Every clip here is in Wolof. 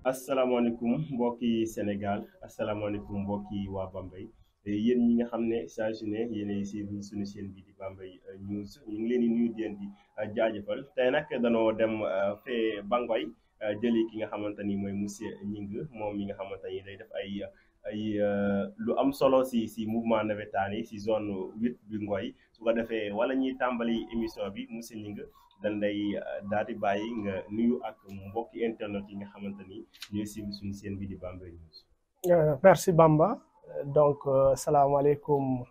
asalaamaaleykum mbokki Sénégal asalaamaaleykum mbokki waa Bambey yéen ñi nga xam ne saa su ne yéenay suivre suñu chaîne bi di Bambey News ñu ngi leen di nuyu di leen di jaajëfal tey nag danoo dem fee Bangoy jëli ki nga xamante ni mooy monsieur Gningue moom mi nga xamante ni day def ay lu am solo si mouvement navétane yi si zone 8 bi Ngoy su ko defee wala ñuy tàmbali émission bi monsieur Gningue dañ lay daal di bàyyi nga nuyu ak mbokki internet yi nga xamante ni ñooy suivre suñu chaîne bi di Bambey News. Merci Bamba donc salaamaaleykum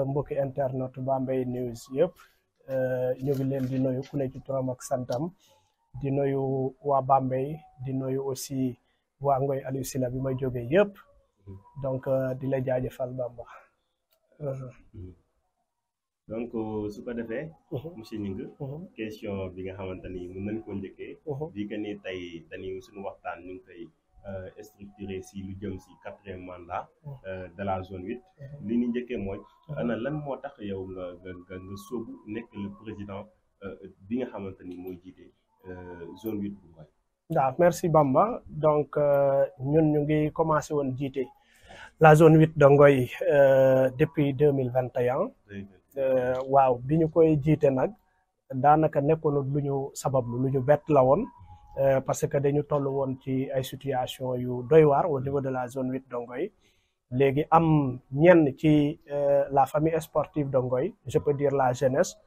mbokki internet Bambey News yëpp ñu ngi leen di nuyu ku ne ci turam ak santam di nuyu waa Bambey di nuyu aussi waa Ngoy Aliou Sylla bi may jógee yëpp donc di la jaajëfal Bamba. donc su ko defee. monsieur Gningue. question bi nga xamante ni mën nañu ko njëkkee. bi que ni tey dañuy suñu waxtaan ñu ngi koy structuré si lu jëm si 4e mandat. de la zone 8. li ñu njëkkee mooy. ana lan moo tax yow nga sóobu nekk le président bi nga xamante ni mooy jiite zone 8 bu Ngoy. waaw merci Bamba donc ñun ñu ngi commencé woon jiite la zone 8 de Ngoy depuis 2021. waaw bi ñu koy jiite nag daanaka nekkoon lu ñu sabablu lu ñu bett la woon parce que dañu toll woon ci ay situation yu doy waar au niveau de la zone 8 de Ngoy léegi am ñenn ci la famille sportive de Ngoy je peux dire la jeunesse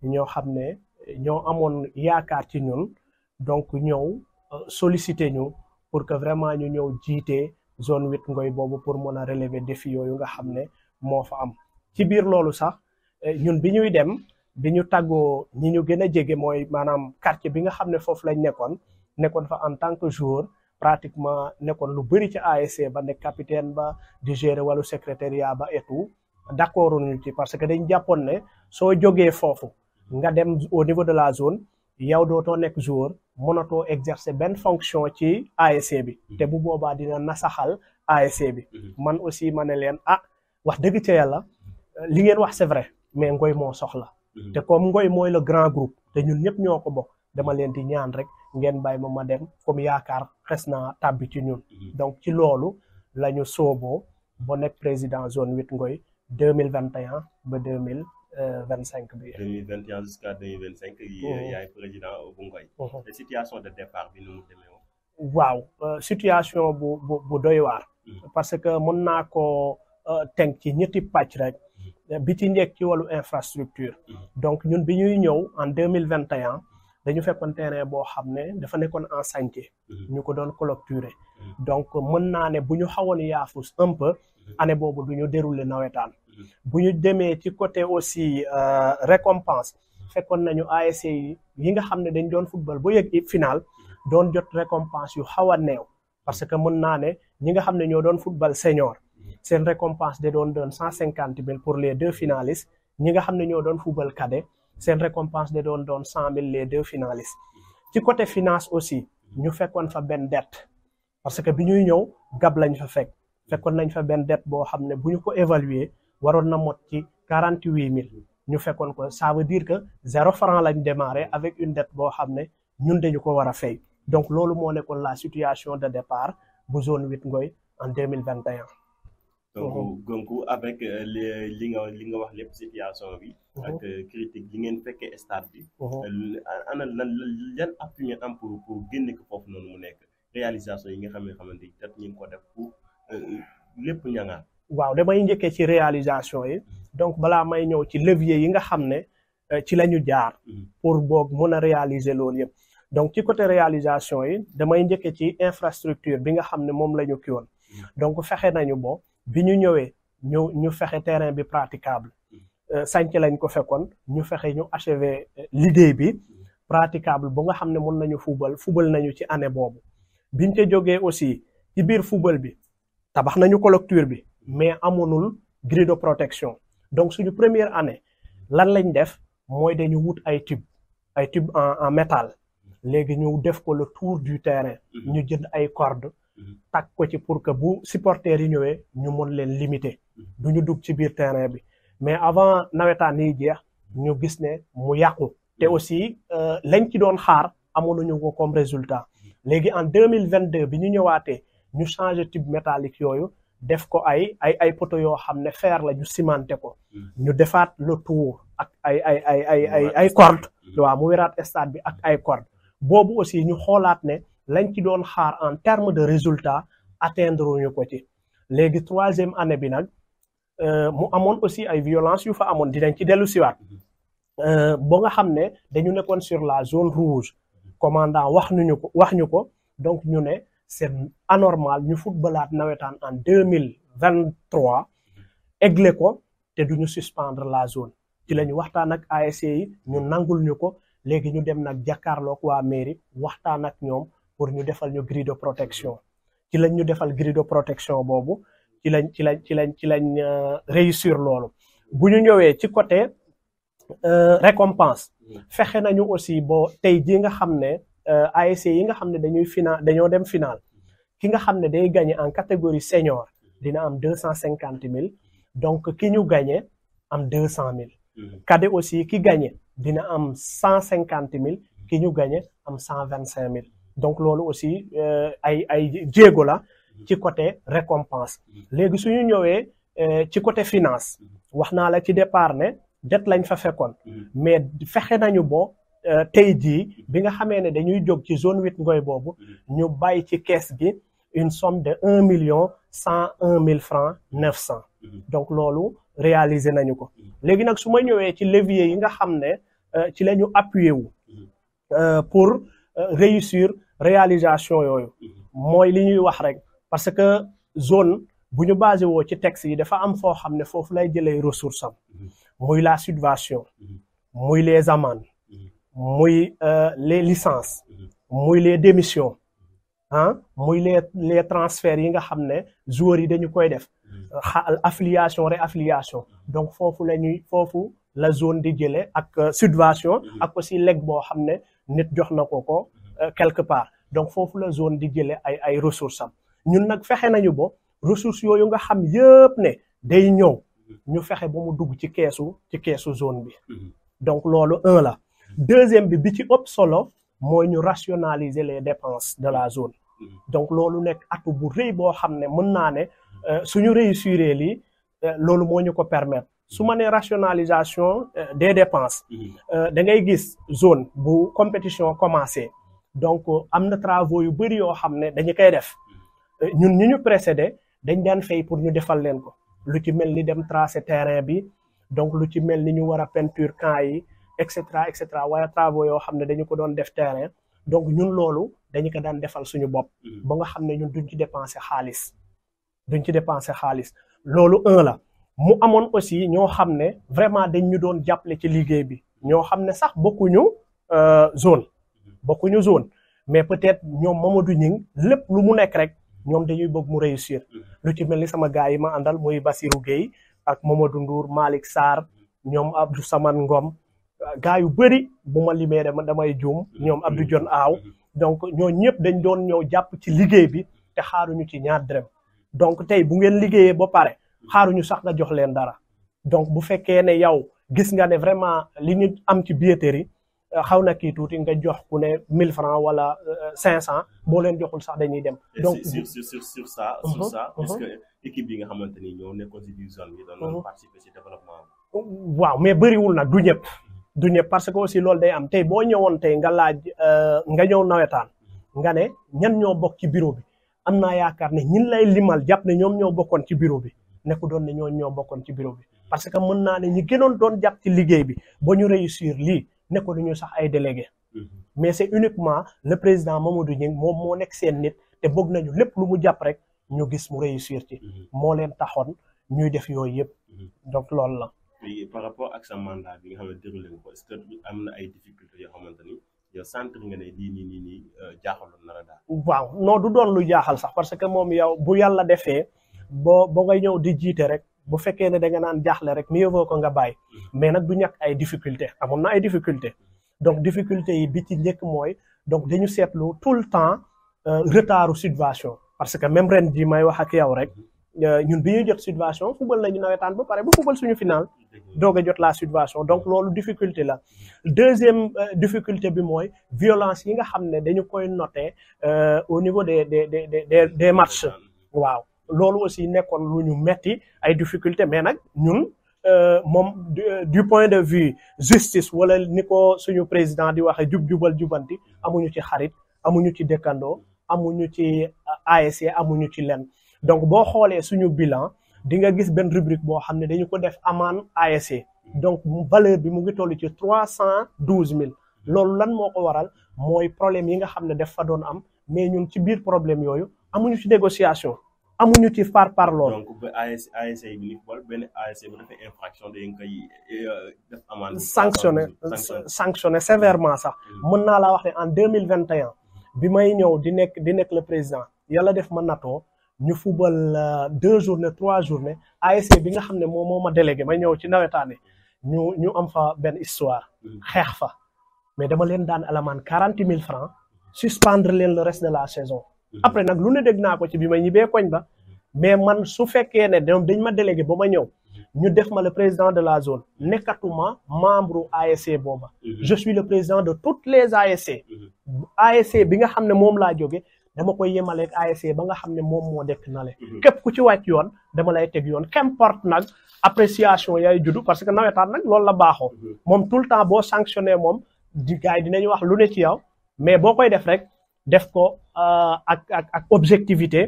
ñoo xam ne ñoo amoon yaakaar ci ñun donc ñëw solliciter ñu pour que vraiment ñu ñëw jiite zone 8 Ngoy boobu pour mën a relever défi yooyu nga xam ne moo fa am ci biir loolu sax ñun bi ñuy dem bi ñu tàggoo ñi ñu gën a jege mooy maanaam quartier bi nga xam ne foofu lañ nekkoon fa en tant que joueur pratiquement nekkoon lu bëri ci ASC ba nekk capitaine ba di gérer wàllu secrétariat ba et tout d'accord ñu ci parce que dañ jàppoon ne soo jógee foofu nga dem au niveau de la zone yow dootoo nekk joueur mënatoo exercer benn fonction ci ASC bi te bu boobaa dina nasaxal ASC bi man aussi ma ne leen wax dëgg ca yàlla li ngeen wax c'est vrai mais Ngoy moo soxla te comme Ngoy mooy le grand groupe te ñun ñëpp ñoo ko bokk dama leen di ñaan rek ngeen bàyyi ma dem comme yaakaar xes na tàbbi ci ñun donc ci loolu la ñu sooboo ba nekk président zone 8 Ngoy 2021 ba 2025 bi 2021 jusqu'à 2025 yaay président bu Ngoy te situation de départ bi nu mu demee woon waaw situation bu doy waar parce que mën naa ko tënk ci ñetti pàcc rek bi ci njëkk ci wàllu infrastructure donc ñun bi ñuy ñëw en 2021 dañu fekkoon terrain boo xam ne dafa nekkoon en chantier ñu ko doon clôturer donc mën naa ne bu ñu xawoon yaafus un peu année boobu du ñu dérouler nawetaan bu ñu demee ci côté aussi récompense fekkoon nañu ASC yi nga xam ne dañ doon football ba yegg final doon jot récompense yu xaw a néew parce que mën naa ne ñi nga xam ne ñoo doon football senior seen récompense de doon 150 000 pour les 2 finalistes ñi nga xam ne ñoo doon football cadet seen récompense de doon 100 000 les 2 finalistes ci côté finance aussi ñu fekkoon fa benn dette parce que bi ñuy ñëw gab lañ fa fekkoon nañ fa benn dette boo xam ne bu ñu ko évaluer waroon na mot ci 48 000 ñu fekkoon ko ça veut dire que 0 franc lañ démarré avec une dette boo xam ne ñun dañu ko war a fay donc loolu moo nekkoon la situation de départ bu zone 8 Ngoy en 2021. donc avec li nga wax lépp situation bi ak critique yi ngeen fekkee stade bi ana yan appui ngeen am pour génne ko foofu noonu mu nekk réalisation yi nga xamante ni jot ñu ko def pour lépp ñangaan waaw damay njëkkee ci réalisation yi donc balaa may ñëw ci levier yi nga xam ne ci la ñu jaar pour boog mën a réaliser loolu yëpp donc ci côté réalisation yi damay njëkkee ci infrastructure bi nga xam ne moom la ñu kii woon donc fexe nañu bo bi ñu ñëwee ñu fexe terrain bi praticable sànc lañ ko fekkoon ñu fexe ñu achever liggéey bi praticable ba nga xam ne mën nañu football nañu ci année boobu biñ ca jógee aussi ci biir football bi tabax nañu clôture bi mais amoonul grille de protection donc suñu première année lan lañ def mooy dañu wut ay tube en métal léegi ñu def ko le tour du terrain ñu jënd ay cordes takk ko ci pour que bu supporters yi ñëwee ñu mën leen limiter du ñu dugg ci biir terrain bi mais avant nawetaan yi jeex ñu gis ne mu yàqu te aussi lañ ci doon xaar amoon nañu ko comme résultat léegi en 2022 bi ñu ñëwaatee ñu changé tube métallique yooyu def ko ay poteaux yoo xam ne fer la ñu cimenté ko ñu defaat le tour ak ay corde waaw mu wéraat stade bi ak ay corde boobu aussi ñu xoolaat ne lañ ci doon xaar en terme de résultat atteindre ñu ko ci léegi 3e année bi nag mu amoon aussi ay violence yu fa amoon dinañ ci dellu siwaat ba nga xam ne dañu nekkoon sur la zone rouge commandant wax ñu ko donc ñu ne c'est anormal ñu footballaat nawetaan en 2023 églé ko te duñu suspendre la zone ci la ñu waxtaan ak ASC yi ñu nangul ñu ko léegi ñu dem nag jàkkaarloog waa mairie waxtaan ak ñoom pour ñu defal ñu grille de protection ci lañ ñu defal grille de protection boobu ci lañ réussir loolu bu ñu ñëwee ci côté récompense fexe nañu aussi boo tey ji nga xam ne ASC yi nga xam ne dañoo dem final ki nga xam ne day gagné en catégorie senior dina am 250 000 donc ki ñu gagné am 200 000 cadet aussi ki gagné dina am 150 000 ki ñu gagné am 125 000 donc loolu aussi ay jéego la ci côté récompense léegi suñu ñëwee ci côté finance wax naa la ci départ ne det lañ fa fekkoon mais fexe nañu bo tey jii bi nga xamee ne dañuy jóg ci zone 8 ngoy boobu ñu bàyyi ci kees gi une somme de 1 101 000 francs 900 donc loolu réaliser nañu ko léegi nag su ma ñëwee ci levier yi nga xam ne ci la ñu appuyé wu pour réussir réalisation yooyu mooy li ñuy wax rek parce que zone bu ñu basé woo ci texte yi dafa am foo xam ne foofu lay jëlee ressource am muy la subvention muy les amendes muy les licences muy les démissions muy les transferts yi nga xam ne joueurs yi dañu koy def affiliation réaffiliation donc foofu la zone di jëlee ak subvention ak aussi leg boo xam ne nit jox na ko quelque part donc foofu la zone di jëlee ay ressources am ñun nag fexe nañu bo ressources yooyu nga xam yëpp ne day ñëw ñu fexe ba mu dugg ci keesu zone bi donc loolu un la deuxième bi ci ëpp solo mooy ñu rationaliser les dépenses de la zone donc loolu nekk atu bu rëy boo xam ne mën naa ne suñu réussir lii loolu moo ñu ko permettre su ma nee rationalisation des dépenses da ngay gis zone bu compétition commencé donc am na travaux yu bëri yoo xam ne dañu koy def ñun ñu précédé dañ daan fay pour ñu defal leen ko lu ci mel ni dem tracer terrain bi donc lu ci mel ni ñu war a peinture camp yi et cetera waaye travaux yoo xam ne dañu ko doon def terrain donc ñun loolu dañu ko daan defal suñu bopp ba nga xam ne ñun duñ ci dépenser xaalis loolu un la mu amoon aussi ñoo xam ne vraiment dañ ñu doon jàppale ci liggéey bi ñoo xam ne sax bokkuñu zone mais peut-être ñoom Mamadou Ñing lépp lu mu nekk rek ñoom dañuy bëgg mu réussir lu ci mel ni sama gars yi ma àndal muy Bassirou Gueye ak Mamadou Ndour Malick Sarr ñoom Abdou Samane Ngom gars yu bëri bu ma limee damay juum ñoom Abdou Dione Aaw donc ñoo ñëpp dañ doon ñëw jàpp ci liggéey bi te xaaruñu ci ñaar dërëm donc tey bu ngeen liggéeyee ba pare xaaruñu sax nga jox leen dara donc bu fekkee ne yow gis nga ne vraiment li ñu am ci billetterie xaw na kii tuuti nga jox ku ne 1000 francs wala 500 boo leen joxul sax dañuy dem. donc sur ça est-ce que équipe bi nga xamante ni ñoo nekkoon ci biir zone bi doon participer ci développement waaw mais bëriwul nag du ñëpp parce que aussi loolu day am tey boo ñëwoon tey nga laaj nga ñëw nawetaan nga ne ñan ñoo bokk ci bureau bi am naa yaakaar ne ñin lay limal jàpp ne ñoom ñoo bokkoon ci bureau bi nekku doon ne ñoo bokkoon ci bureau bi parce que mën naa ne ñi gënoon doon jàpp ci liggéey bi ba ñu réussir lii nekko duñu sax ay délégué mais c'est uniquement le président Mamadou Ñing moom moo nekk seen nit te bëgg nañu lépp lu mu jàpp rek ñu gis mu réussir ci moo leen taxoon ñuy def yooyu yëpp donc loolu la. par rapport ak sa mandat bi nga xam ne déroulé nga ko est-ce que am na ay difficultés yoo xamante ni yow sentir nga ne lii nii jaaxaloon na la daal. waaw non du doon lu jaaxal sax parce que moom yow bu yàlla defee boo ngay ñëw di jiite rek bu fekkee ne da nga naan jaaxle rek mieux vaut ko nga bàyyi mais nag du ñàkk ay difficultés amoon na ay difficultés donc difficultés yi bi ci njëkk mooy donc dañu seetlu tout le temps retardu subvention parce que même ren ji may wax ak yow rek ñun bi ñuy jot subvention football nañu nawetaan ba pare ba football suñu final doog a jot la subvention donc loolu difficulté la deuxième difficulté bi mooy violence yi nga xam ne dañu koy noter au niveau des matchs waaw loolu aussi nekkoon lu ñu metti ay difficulté mais nag ñun moom du point de vue justice wala ni ko suñu président di waxe jubal jubanti amuñu ci xarit amuñu ci dëkkandoo amuñu ci ASC amuñu ci lenn donc boo xoolee suñu bilan di nga gis benn rubrique boo xam ne dañu ko def amende ASC donc valeur bi mu ngi toll ci 312 000 loolu lan moo ko waral mooy problème yi nga xam ne daf fa doon am mais ñun ci biir problème yooyu amuñu ci négociation amuñu ci par lool. donc ba ASC bi ni xool benn ASC bu defee infraction dañ koy def amende. sanctionné sévèrement sax. mën naa laa wax ne en 2021 bi may ñëw di nekk le président yàlla def ma natoo ñu fubal 2 journées 3 journées ASC bi nga xam ne moom moo ma délégué may ñëw ci nawetaane ñu am fa benn histoire. xeex fa mais dama leen daan alamaan 40 000 francs suspendre leen le reste de la saison. après nag lu ne dégg naa ko ci bi ma ñibbee koñ ba mais man su fekkee ne ñoom dañ ma délégué ba ma ñëw ñu def ma le président de la zone nekkatuma membre ASC booba je suis le président de toutes les ASC ASC bi nga xam ne moom laa jóge dama koy yemaleeg ASC ba nga xam ne moom moo dekk na le képp ku ci wàcc yoon dama lay teg yoon qu'importe nag appréciation yaay juddu parce que nawetaan nag loolu la baaxoo moom tout le temps boo sanctionné moom di gars yi dinañu wax lu ne ci yow mais boo koy def rek def ko ak objectivité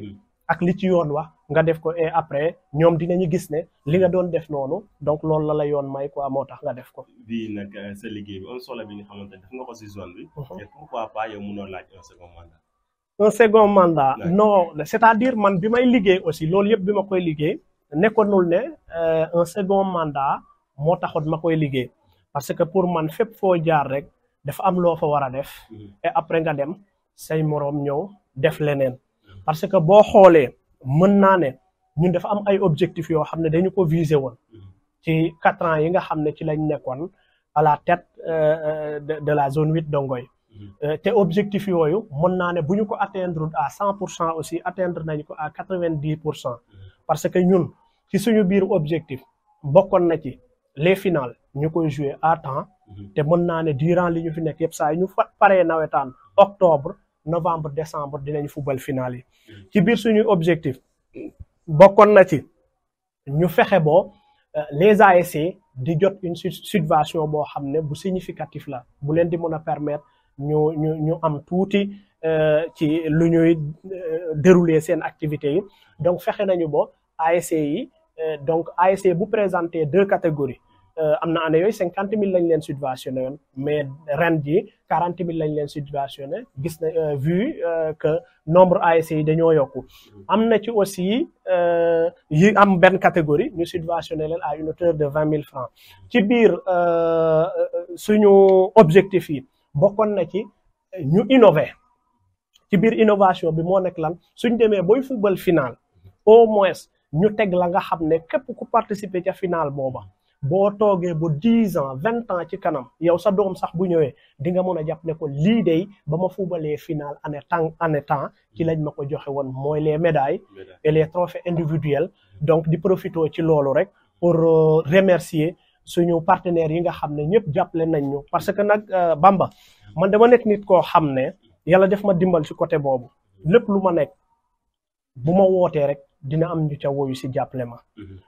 ak li ci yoon wax nga def ko et après ñoom dinañu gis ne li nga doon def noonu donc loolu la yoon may quoi moo tax nga def ko. bii nag sa liggéey bi am solo bi nga xamante ne def nga ko si zone bi. et pourquoi pas yow mënoo laaj un second mandat. un second mandat non c'est-à-dire man bi may liggéey aussi loolu yëpp bi ma koy liggéey nekkoonul ne un second mandat moo taxoon ma koy liggéey parce que pour man fépp foo jaar rek dafa am loo fa war a def. et après nga dem. say moroom ñëw def leneen parce que boo xoolee mën naa ne ñun dafa am ay objectifs yoo xam ne dañu ko viser woon ci 4 ans yi nga xam ne ci lañ nekkoon à la tête de la zone 8 de Ngoy te objectifs yooyu mën naa ne bu ñu ko atteindre à 100% aussi atteindre nañ ko à 90% parce que ñun ci suñu biir objectif bokkoon na ci les finales ñu koy jouer à temps te mën naa ne durant li ñu fi nekk yëpp saa ñu paree nawetaan octobre novembre décembre dinañ football final yi ci biir suñu objectif bokkoon na ci ñu fexe boo les ASC di jot une subvention boo xam ne bu significatif la bu leen di mën a permettre ñu am tuuti ci lu ñuy dérouler seen activités yi donc fexe nañu bo ASC yi donc ASC bu présenter 2 catégories am na année yooyu 50 000 lañ leen subventionné yoon mais ren ji 40 000 lañ leen subventionné gis na vu que nombre ASC yi dañoo yokku am na ci aussi yi am benn catégorie ñu subventionné leen à une hauteur de 20 000 francs ci biir suñu objectif yi bokkoon na ci ñu innover ci biir innovation bi moo nekk lan suñ demee boy football final au moins ñu teg la nga xam ne képp ku participer ca final booba boo toogee ba 10 ans 20 ans ci kanam yow sa doom sax bu ñëwee di nga mën a jàpp ne ko lii day ba ma fubalee final année temps ci lañ ma ko joxe woon mooy les médailles et les trophées individuels donc di profito ci loolu rek pour remercier suñu partenaires yi nga xam ne ñëpp jàppale nañ ñu parce que nag Bamba man dama nekk nit koo xam ne yàlla def ma dimbal ci côté boobu lépp lu ma nekk bu ma wootee rek dina am ñu ca woyu si jàppale ma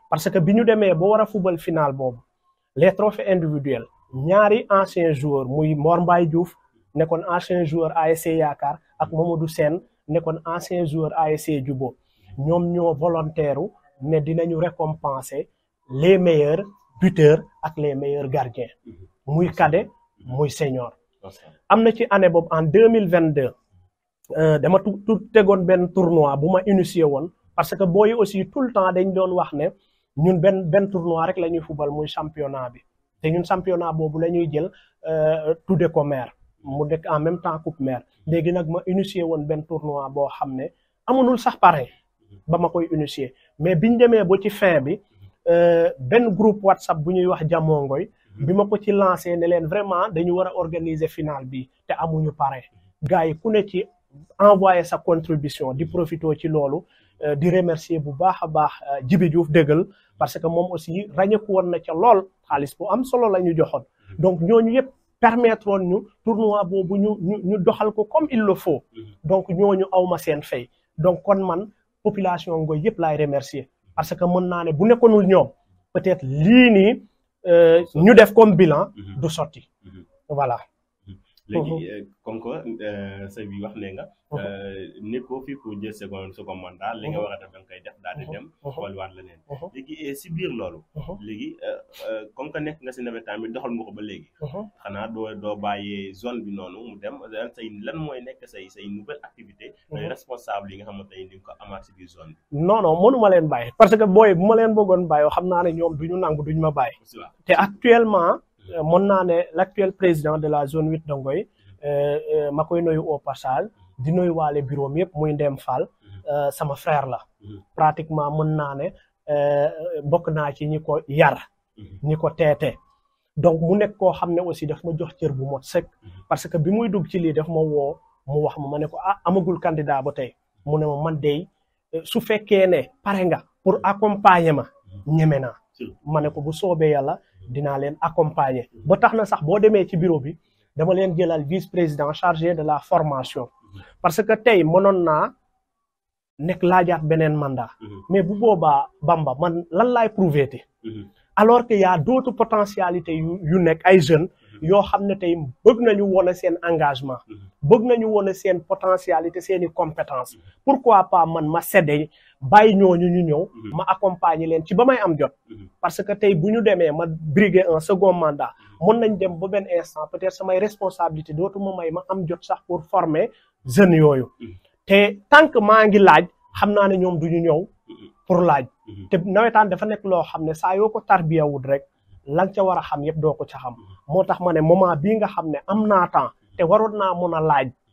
parce que bi ñu demee ba war a football final boobu les trophées individuels ñaari anciens joueurs muy Mor Mbaye Diouf nekkoon ancien joueur ASC Yaakaar ak Mamadou Sène nekkoon ancien joueur ASC Jubo ñoom ñoo volontaire ne dinañu récompenser les meilleurs buteurs ak les meilleurs gardiens muy cadet muy senior am na ci année boobu en 2022 dama tegoon benn tournoi bu ma initié woon parce que booy aussi tout le temps dañ doon wax ne ñun benn tournoi rek la ñuy fubal muy championnat bi te ñun championnat boobu la ñuy jël tudde ko maire mu nekk en même temps coupe maire léegi nag ma initié woon benn tournoi boo xam ne amunul sax pare ba ma koy initié mais biñ demee ba ci fin bi benn groupe WhatsApp bu ñuy wax Jamongoy bi ma ko ci lancé ne leen vraiment dañu war a organiser final bi te amuñu pare gars yi ku ne ci envoyer sa contribution di profito ci loolu di remercier bu baax a baax Djibi Diouf déggal parce que moom aussi ràññeeku woon na ca lool xaalis bu am solo la ñu joxoon donc ñooñu yëpp permettre woon ñu tournoi boobu ñu doxal ko comme il le faut donc ñooñu awma seen fay donc kon man population Ngoy yëpp laay remercier parce que mën naa ne bu nekkoonul ñoom peut-être lii nii ñu def comme bilan du sotti voilà. léegi comme que sa bi wax ne nga nekkoo fi pour jël second mandat li nga war a def da nga koy def daal di dem xooliwaat leneen léegi si biir loolu léegi comme que nekk nga si nawetaan bi doxal nga ko ba léegi xanaa doo bàyyee zone bi noonu mu dem say lan mooy nekk say nouvelle activité ay responsable yi nga xamante ni di nga ko amaat si biir zone bi non mënuma leen bàyyi parce que booy bu ma leen bëggoon bàyyi xam naa ne ñoom duñu nangu duñu ma bàyyi te actuellement mën naa ne l'actuel président de la zone 8 de Ngoy ma koy nuyu au passage di nuyu waale bureau mi yëpp muy Ndem Fall sama frère la pratiquement mën naa ne bokk naa ci ñi ko yar ñi ko teete donc mu nekk koo xam ne aussi daf ma jox cër bu mot sëkk parce que bi muy dugg ci lii daf ma woo mu wax ma ne ko amagul candidat ba tey mu ne ma man dey su fekkee ne pare nga pour accompagner ma ñeme naa ma ne ko bu soobee yàlla dinaa leen accompagner ba tax na sax boo demee ci bureau bi dama leen jëlal vice-président chargé de la formation parce que tey mënoon naa nekk laajaat beneen mandat mais bu boobaa Bamba man lan laay prouver te alors que y a d'autres potentialités yu nekk ay jeunes yoo xam ne tey bëgg nañu wone seen engagement bëgg nañu wone seen potentialité seeni compétence pourquoi pas man ma cédé bàyyi ñooñu ñu ñëw ma accompagner leen ci ba may am jot parce que tey bu ñu demee ma briguer un second mandat mën nañ dem ba benn instant peut-être samay responsabilité dootuma may ma am jot sax pour former jeunes yooyu te tant que maa ngi laaj xam naa ne ñoom duñu ñëw pour laaj te nawetaan dafa nekk loo xam ne saa yoo ko tarbiyawut rek la nga ca war a xam yëpp doo ko ca xam moo tax ma ne moment bii nga xam ne am naa temps te waroon naa mën a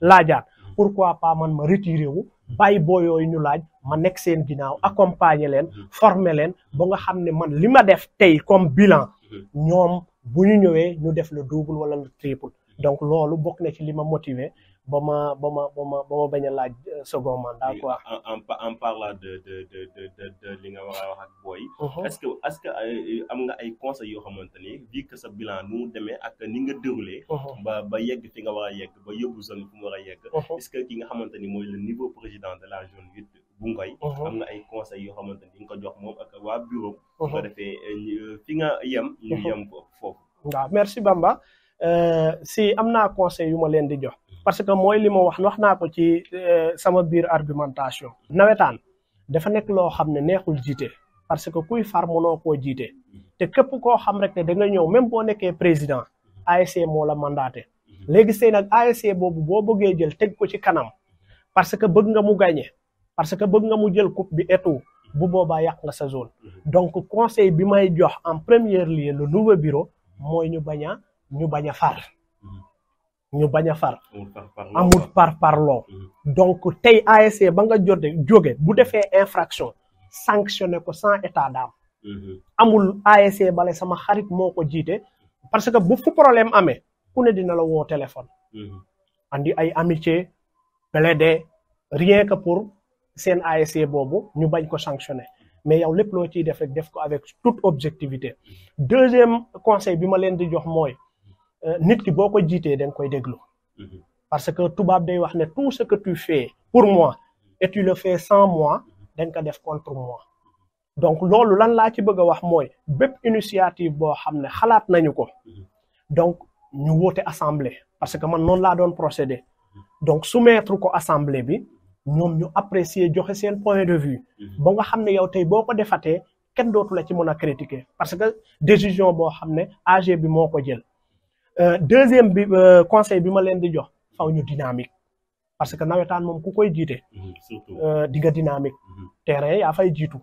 laajaat pourquoi pas man ma retiré wu bàyyi boo yooyu ñu laaj ma nekk seen ginnaaw accompagner leen former leen ba nga xam ne man li ma def tey comme bilan ñoom bu ñu ñëwee ñu def le double wala le triple donc loolu bokk na ci li ma motivé ba ma bañ a laaj second mandat quoi. en parlant de li nga war a wax ak booy. est-ce que am nga ay conseils yoo xamante ni vu que sa bilan nu mu demee ak ni nga déroulé. ba yegg fi nga war a yegg ba yóbbu zone fi mu war a yegg. est-ce que ki nga xamante ni mooy le nouveau président de la zone 8 bu Ngoy. am nga ay conseils yoo xamante ni nga ko jox moom ak waa bureau. bu ko defee fi nga yem. ñu yem foofu. waaw merci Bamba si am naa conseil yu ma leen di jox. parce que mooy li ma wax naa ko ci sama biir argumentation nawetaan dafa nekk loo xam ne neexul jiite parce que kuy far mënoo koo jiite te képp koo xam rek ne da nga ñëw même boo nekkee président ASC moo la mandaté léegi sëy nag ASC boobu boo bëggee jël teg ko ci kanam parce que bëgg nga mu gagné parce que bëgg nga mu jël coupe bi et tout bu boobaa yàq nga sa zone donc conseil bi may jox en premier lieu le nouveau bureau mooy ñu bañ a far amul parloo donc tey ASC ba nga jóge bu defee infraction sanctionné ko sans état d'âme amul ASC bale sama xarit moo ko jiite parce que bu fu problème amee ku ne dina la woo téléphone andi ay amitié plaider rien que pour seen ASC boobu ñu bañ ko sanctionné mais yow lépp loo ciy def rek def ko avec toute objectivité deuxième conseil bi ma leen di jox mooy nit ki boo ko jiitee da nga koy déglu parce que tubaab day wax ne tout ce que tu fais pour moi et tu le fais sans moi da nga ko def contre moi donc loolu lan laa ci bëgg a wax mooy bépp initiative boo xam ne xalaat nañu ko donc ñu woote assemblée parce que man noonu laa doon procéder donc soumettre ko assemblée bi ñoom ñu apprécier joxe seen point de vue ba nga xam ne yow tey boo ko defatee kenn dootu la ci mën a critiquer parce que décision boo xam ne AG bi moo ko jël deuxième bi conseil bi ma leen di jox faw ñu dynamique parce que nawetaan moom ku koy jiite di nga dynamique terrain yaa fay jiitu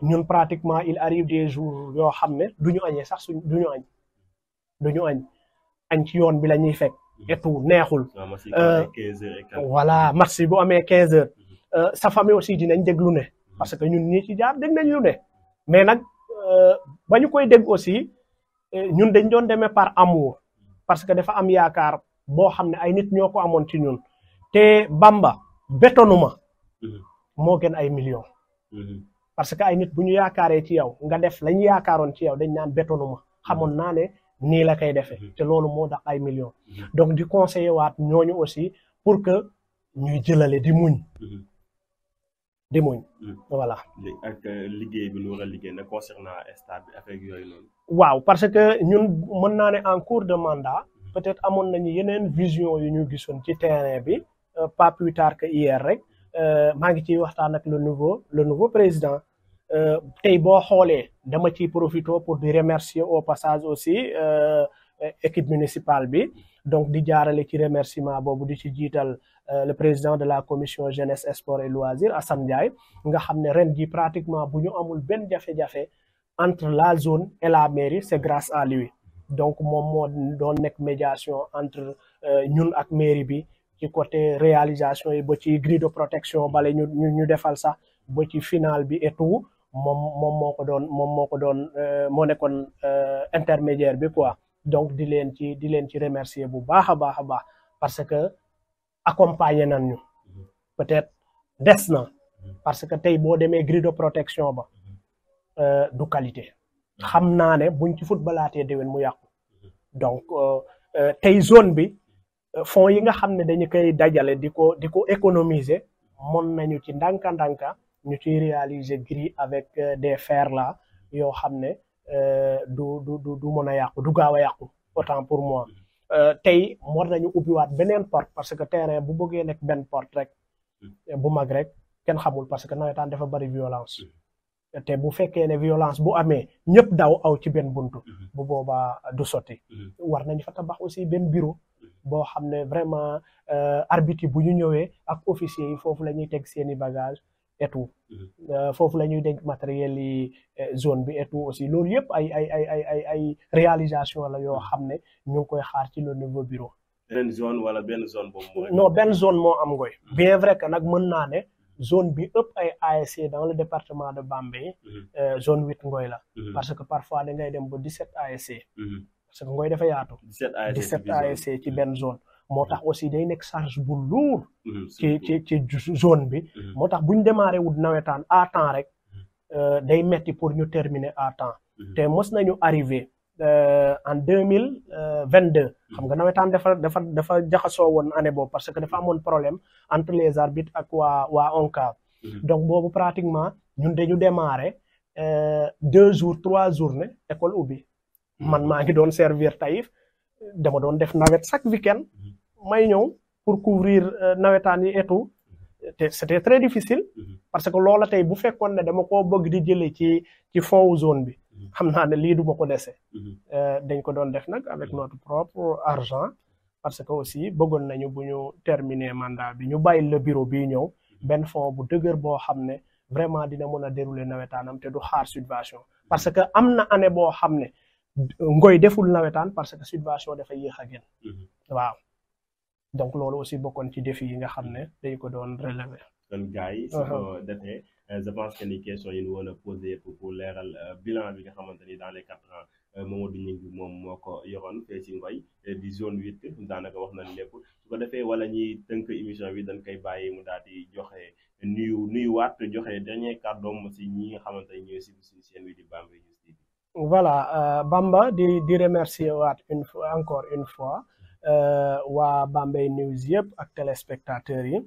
ñun pratiquement il arrive des jours yoo xam ne du ñu añee sax duñu añ ci yoon bi la ñuy fekk et tout neexul voilà match bu amee 15 heures sa famille aussi dinañ dégg lu ne parce que ñun ñii ci jaar dégg nañ lu ne mais nag ba ñu koy dégg aussi ñun dañ doon demee par amour parce que dafa am yaakaar boo xam ne ay nit ñoo ko amoon ci ñun te Bamba bétonuma moo gën ay millions. parce que ay nit bu ñu yaakaaree ci yow nga def la ñu yaakaaroon ci yow dañ naan bétonuma xamoon naa ne nii la koy defee te loolu moo tax ay millions. donc di conseiller waat ñooñu aussi pour que ñuy jëlale di muñ. voilà. ak liggéey bi ñu war a liggéey nag concernant stade bi avec yooyu noonu. waaw parce que ñun mën naa ne en cours de mandat peut-être amoon nañu yeneen vision yu ñu gisoon ci terrain bi pas plus tard que hier rek maa ngi ciy waxtaan ak le nouveau président tey boo xoolee dama ciy profité pour di remercier au passage aussi équipe municipale bi donc di jaarale ci remerciement boobu di ci jiital le président de la commission jeunesse sport et loisirs Assane Ndiaye nga xam ne ren ji pratiquement bu ñu amul benn jafe-jafe entre la zone et la mairie c'est grâce à lui donc moom moo doon nekk médiation entre ñun ak mairie bi ci côté réalisation yi ba ci grille de protection bale ñu defal sax ba ci final bi et tout moom moo ko doon moo nekkoon intermédiaire bi quoi donc di leen ci remercier bu baax a baax parce que accompagner nañ ñu peut-être des na parce que tey boo demee grille de protection ba du qualité xam naa ne buñ ci footballaatee déwén mu yàqu donc tey zone bi fonds yi nga xam ne dañu koy dajale di ko économiser mën nañu ci ndànka ñu ciy réaliser grille avec des fers là yoo xam ne du mën a yàqu du gaaw a yàqu autant pour moi tey war nañu ubbiwaat beneen porte parce que terrain bu bëggee nekk benn porte rek bu mag rek kenn xamul parce que nawetaan dafa bari violence te bu fekkee ne violence bu amee ñëpp daw aw ci benn buntu bu boobaa du sotti war nañu fa tabax aussi benn bureau boo xam ne vraiment arbitre bu ñu ñëwee ak officiers yi foofu la ñuy teg seeni bagage et tout foofu la ñuy denc matériel yi zone bi et tout aussi loolu yëpp ay réalisation la yoo xam ne ñu ngi koy xaar ci le nouveau bureau. benn zone wala benn zone boobu. non benn zone moo am ngoy bien vrai que nag mën naa ne zone bi ëpp ay ASC dans le département de Bambey zone 8 ngoy la. parce que parfois da ngay dem ba 17 ASC. parce que ngoy dafa yaatu. 17 ASC ci benn zone. moo tax aussi day nekk charge bu lourd ci zone bi moo tax bu ñu démarré wut nawetaan à temps rek day metti pour ñu terminer à temps te mos nañu arrivé en 2022 xam nga nawetaan dafa jaxasoo woon année boobu parce que dafa amoon problème entre les arbitres ak waa ONCAV donc boobu pratiquement ñun dañu démarré 2 jours 3 journées école ubbi man maa ngi doon servir Taïf dama doon def nawet chaque week-end may ñëw pour couvrir nawetaan yi et tout te c'était très difficile parce que loola tey bu fekkoon ne dama ko bëgg di jëlee ci fond wu zone bi xam naa ne lii du ma ko dese dañ ko doon def nag avec notre propre argent parce que aussi bëggoon nañu bu ñu terminer mandat bi ñu bàyyi le bureau bii ñëw benn fond bu dëgër boo xam ne vraiment dina mën a dérouler nawetaanam te du xaar subvention parce que am na année boo xam ne ngoy deful nawetaan parce que subvention dafa yéex a génn waaw donc loolu aussi bokkoon ci défi yi nga xam ne dañ ko doon relever. kon gars yi su ko defee je pense que ni question yi ñu woon a posé pour leeral bilan bi nga xamante ni dans les 4 ans Mamadou Gningue moom moo ko yoroon fee ci Ngoy di zone 8 daanaka wax nañ lépp su ko defee wala ñuy tënk émission bi dañ koy bàyyi mu daal di joxe nuyuwaat joxe dernier kàddoom si ñi nga xamante ni ñooy si suñu chaîne bi di Bambey News TV. voilà Bamba di remercier waat encore une fois waa Bambey News yëpp ak téléspectateurs yi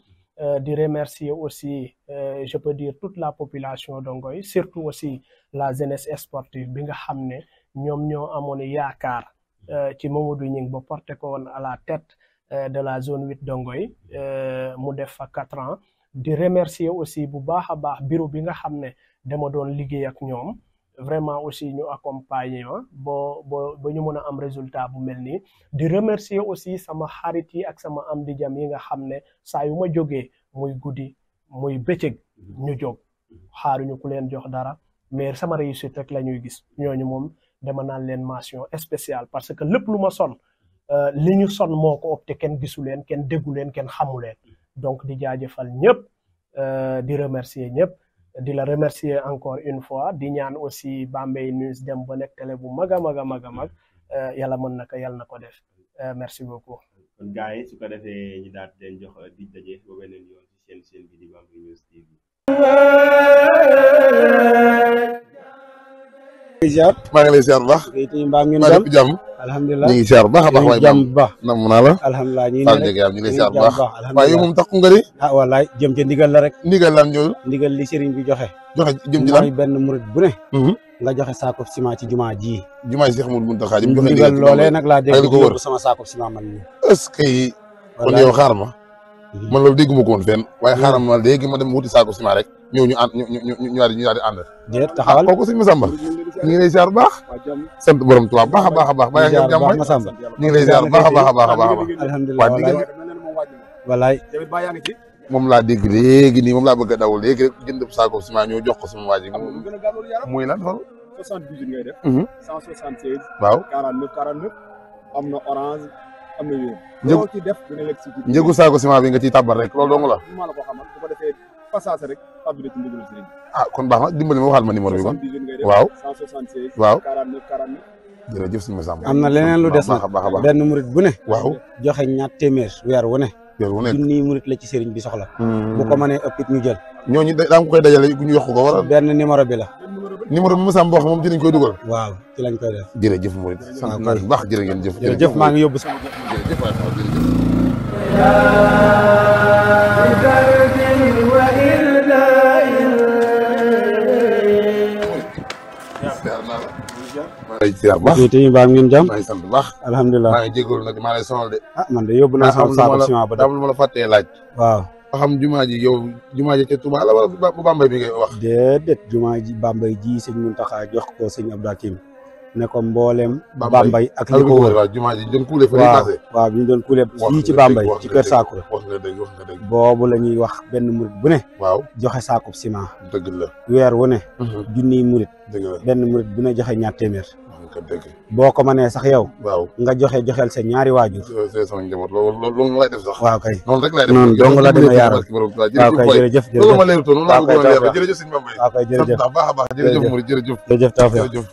di remercier aussi je peux dire toute la population de Ngoy surtout aussi la jeunesse sportive bi nga xam ne ñoom ñoo amoon yaakaar ci Mamadou Gningue ba porté ko woon à la tête de la zone 8 de Ngoy mu def fa 4 ans di remercier aussi bu baax a baax bureau bi nga xam ne dama doon liggéey ak ñoom vraiment aussi ñu accompagner ba ñu mën a am résultat bu mel nii di remercier aussi sama xarit yi ak sama am di jam yi nga xam ne saa yu ma jógee muy guddi muy bëccëg ñu jóg xaaruñu ku leen jox dara mais sama réussite rek la ñuy gis ñooñu moom dama naan leen mention spéciale parce que lépp lu ma son li ñu son moo ko opté kenn gisu leen kenn déggu leen kenn xamu leen donc di jaajëfal ñëpp di remercier ñëpp di la remercier encore une fois di ñaan aussi Bambey News dem ba nekk télé bu mag a mag yàlla mën na ko yàlla na ko def merci beaucoup. kon gars yi su ko defee ñu daal di leen jox di daje ba beneen yoon ci seen bi di Bambey News TV. maa ngi lay ziar bu baax. maa ngi lépp jàmm. alhamdulilah ñu ngi ziar bu baax a baax. waaye jàmm bu baax. nam naa la. alhamdulilah ñu Fall Ndiéguène ñu ngi lay ziar bu baax. waaye yow moom takku nga di. ah wallaay jëm ca ndigal la rek. ndigal lan ñëw. ndigal li sëriñ bi joxe. jëm ci lan mooy benn murit bu ne. nga joxe saako ciment ci jumaa ji. jumaa ji Cheikh Mouhamadou Mountakha joxe ndigal loolee nag laa dégg ko wër sama saako ciment man nii. est-ce que kon yow xaar ma. man loolu dégguma ko woon fenn. waaye xaaral ma léegi ma dem wuti saako ciment rek ñëw ñu ànd ñu daal di ànd. déet taxawal kooku sëñ Massamba ñu ngi lay ziar bu baax. sant borom Tuubaa baax a baax a baax. bàyyi nga jàmm rek Massamba ñu ngi lay ziar bu baax a baax a baax a baax. alhamdulilah walaay moom laa dégg léegi nii moom laa bëgg a dawal léegi rek jënd saako ciment ñëw jox ko sama waa ji muy lan xool 78 ngay def 176 waaw 49 49 am na orange am na wéer njëgu ci def dina lekk si njëgu saako ciment bi nga ciy tàbbal rek loolu dong la maa la ko xamal bu ko defee passage rek tabbi ci ndigalu sëriñ ah kon baax na dimbali ma waxaal ma numéro bi kon 78 ngay def waaw 176 waaw 49 49 jërëjëf sëñ Massamba am na leneen lu des nag baax a baax benn murit bu ne waaw joxe ñaar téeméer weer wu ne weer wu nekk junniy murit la ci sëriñ bi soxla bu ko mënee ëpp it ñu jël ñooñu daa nga koy dajale ñu yokk ko wala benn numéro bi la numéro bi Massamba wax moom ci lañ koy dugal waaw ci lañ koy def jërëjëf murit sant naa bu baax jërë ngeen jëf jërëjëf maa ngi yóbbu sama jërëjëf waay jërëjëf maa ngi lay ziar bu baax te ñu baa ngeen jàmm maa ngi sant bu baax alhamdulilah maa ngi jégalu nag maa lay sonal de ah man de yóbbu naa sama saako ciment ba daa am lu ma la fàttee laaj waaw ba xam jumaa ji yow jumaa ji ca Touba la wala bu Bambey bi ngay wax déedéet jumaa ji Bambey ji sëñ Muntaxa jox ko sëñ Abdou Hakim ne ko mbooleem Bambey ak li ko wër waaw jumaa ji doon kuule fa lay passé waaw bi ñu doon kuule fii ci Bambey ci kër Sakura wax nga dëgg wax nga dëgg boobu la ñuy wax benn murit bu ne waaw joxe saakub ciment dëgg la weer wu ne junniy murit dëgg la benn murit bu ne joxe ñaar téeméer dëgg boo ko mënee sax yow waaw nga joxeel sa ñaari waajur c'est sama njaboot loolu lay def sax waaw kay noonu rek lay def noonu dong la demee yaaram waaw kay jërëjëf loolu ma leerutoon noonu laa bëggoon leer jërëjëf sëñ Bambey waaw kay jërëjëf baax a baax jërëjëf murit jërëjëf jërëjëf Tawfekh jërëjëf